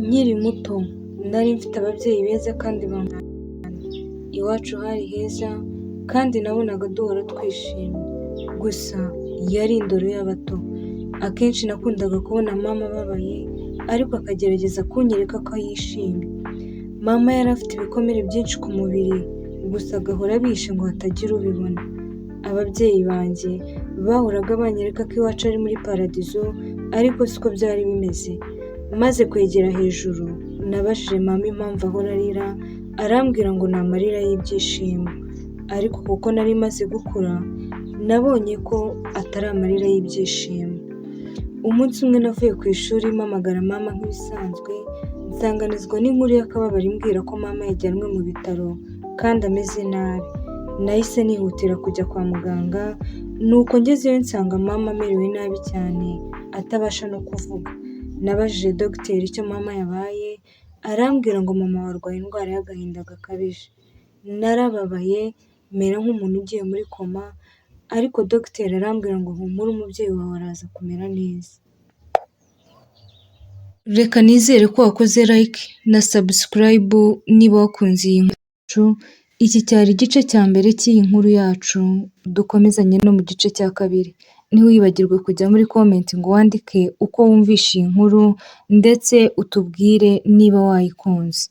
Nkiri muto nari mfite ababyeyi beza kandi bankunda. Iwacu hari heza kandi nabonaga duhora twishimye. Gusa yari indoro y'abato. Akenshi nakundaga kubona mama ababaye ariko akagerageza kunyereka ko yishimye. Mama yari afite ibikomere byinshi ku mubiri, gusa agahora abihishe ngo hatagira ubibona. Ababyeyi banjye bahoraga banyereka ko iwacu ari muri paradizo, ariko siko byari bimeze. Maze kwegera hejuru, nabajije mama impamvu ahora arira, arambwira ngo ni amarira y'ibyishimo. Ariko kuko nari maze gukura, nabonye ko atari amarira y'ibyishimo. Umunsi umwe navuye ku ishuri mpamagara mama nk'ibisanzwe, nsanganizwa n'inkuru y'akababaro imbwira ko mama yajyanwe mu bitaro kandi ameze nabi. Nahise nihutira kujya kwa muganga, nuko ngezeyo nsanga mama amerewe nabi cyane, atabasha no kuvuga. Nabajije dogiteri icyo mama yabaye, arambwira ngo mama wawe arwaye indwara y'agahinda gakabije. Narababaye mera nk'umuntu ugiye muri koma, ariko dogiteri arambwira ngo humura, umubyeyi wawe araza kumera neza. Reka nizere ko wakoze like na subscribe niba wakunze iyi nkuru. Iki cyari igice cya mbere cy'iyi nkuru yacu, dukomezanye no mu gice cya kabiri. Ntiwibagirwe kujya muri comment ngo wandike uko wumvishe iyi nkuru, ndetse utubwire niba wayikunze.